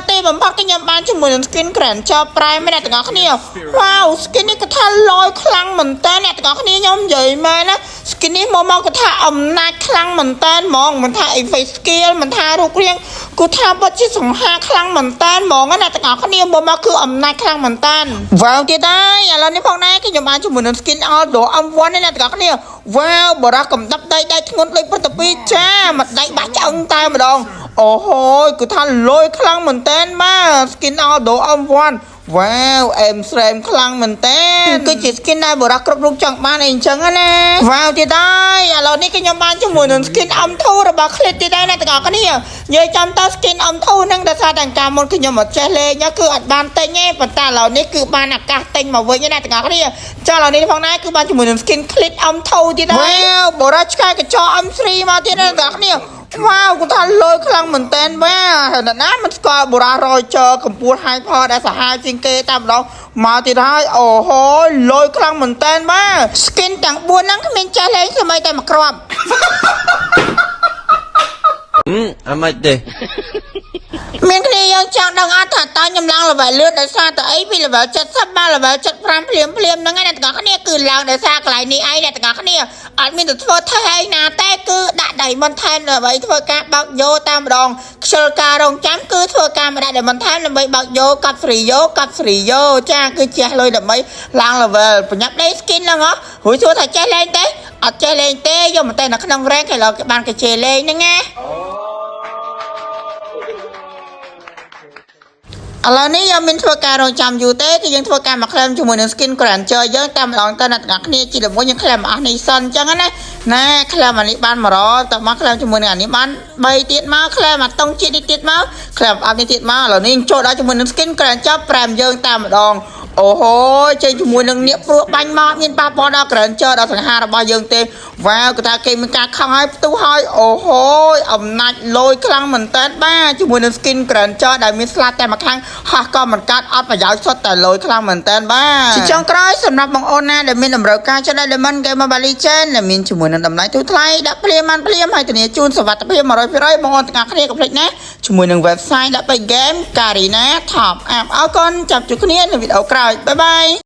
ទីបំផុតគឺខ្ញុំបានជាមួយនឹង skin Granger Prime អ្នកទាំងអស់គ្នាវ៉ាវ skin នេះគឺថាលយខ្លាំងមែនតើអ្នកទាំងអស់គ្នាខ្ញុំនិយាយមែនណា skin នេះមកមកគឺថាអំណាចខ្លាំងមែនតើហ្មងមិនថា effect skill មិនថារូបរាងគឺថាពិតជាសង្ហាខ្លាំងមែនតើហ្មងណាអ្នកទាំងអស់គ្នាមកមកគឺអំណាចខ្លាំងមែនតើវ៉ាវទៀតហើយឥឡូវនេះផងដែរគឺខ្ញុំបានជាមួយនឹង skin Aldo M1 នេះអ្នកទាំងអស់គ្នាវ៉ាវបរោះកំដាប់ដៃដៃធ្ងន់ដូចប្រតិពីចាមួយដៃបាក់ឆ្អឹងតែម្ដងអូហូយគឺថាលយខ្លាំងមែនតើបាទ skin Aldo M1 វ៉ាវអែមស្រែមខ្លាំងមែនតើគឺជា skin ដែលបរោះគ្រប់រូបចង់បានអីអញ្ចឹងណាវ៉ាវទៀតហើយឥឡូវនេះគឺខ្ញុំបានជាមួយនឹង skin M2 របស់ Click ទៀតដែរអ្នកទាំងអស់គ្នានិយាយចំត skin M2 ហ្នឹងដោយសារតែកាលមុនគឺខ្ញុំអត់ចេះលេងគឺអត់បានទិញទេប៉ុន្តែឥឡូវនេះគឺបានឱកាសទិញមកវិញណាទាំងអស់គ្នាចាឥឡូវនេះផងដែរគឺបានជាមួយនឹង skin Click M2 ទៀតហើយវ៉ាវបរោះឆ្កែកញ្ចក់ M3 មកទៀតណាទាំងអស់គ្នាវ៉ាវគាត់ថាលយខ្លាំងមែនតែនបាទហើយអ្នកណាមិនស្គាល់បុរារយចកម្ពស់ហាយផលដែលសាហាវជាងគេតែម្ដងមកទៀតហើយអូហូលយខ្លាំងមែនតែនបាទ skin ទាំង4ហ្នឹងគ្មានចេះលេងសម្បីតែមួយគ្រាប់ ហឹមអាម៉េចទេ មានគ្នាយើងចង់ដឹងអត់ថាតើខ្ញុំឡើង level លឿនដោយសារតែអីពី level 70មក level 75ភ្លាមភ្លាមហ្នឹងឯងអ្នកទាំងអស់គ្នាគឺឡើងដោយសារកន្លែងនេះឯងអ្នកទាំងអស់គ្នាអត់មានទៅធ្វើថេអីណាទេគឺដាក់ diamond ថែមដើម្បីធ្វើការបើកយោតាមម្ដងខ្ជិលការរងចាំគឺធ្វើការមកដាក់ diamond ថែមដើម្បីបើកយោកាប់ស្រីយោកាប់ស្រីយោចាគឺជះលុយដើម្បីឡើង level ប្រញាប់ដេ skin ហ្នឹងហ៎រួចសួរថាចេះលេងទេអត់ចេះលេងទេយកមកតែនៅក្នុង rank គេឡើយគេបានគេជេរលេងហ្នឹងណា ឥឡូវនេះយើងមានធ្វើការរងចាំយូរទេគឺយើងធ្វើការមក claim ជាមួយនឹង skin Granger យើងតែម្ដងទៅអ្នកទាំងអស់គ្នាជាដំបូងយើង claim អស់នេះសិនអញ្ចឹងណាណែ claim អានេះបាន100តមក claim ជាមួយនឹងអានេះបាន3ទៀតមក claim អាតុងជាតិនេះទៀតមក claim អស់នេះទៀតមកឥឡូវនេះយើងចូលដល់ជាមួយនឹង skin Granger 5យើងតែម្ដងអូហូចេញជាមួយនឹងនាគព្រោះបាញ់មកមានប៉ះពាល់ដល់ Granger ដល់សង្ហារបស់យើងទេវ៉ាវគឺថាគេមានការខឹងហើយផ្ទុះហើយអូហូអំណាចលយខ្លាំងមែនតើបាទជាមួយនឹង skin Granger ដែលមានស្លាប់តែម្ខាងហោះក៏មិនកាត់អត់ប្រយោជន៍សុទ្ធតែលយខ្លាំងមែនតើបាទជាចុងក្រោយសម្រាប់បងអូនណាដែលមានតម្រូវការចុះដល់ Diamond Game Mobile Legends ដែលមានជាមួយនឹងតម្លៃធូរថ្លៃដាក់ភ្លាមបានភ្លាមហើយធានាជូនសុវត្ថិភាព100%បងអូនទាំងអស់គ្នាកុំភ្លេចណាជាមួយនឹង website ដាក់ពេជ្រ Game Karina Top App អរគុណចាប់ជួបគ្នានៅវីដេអូក្រោយ bye bye.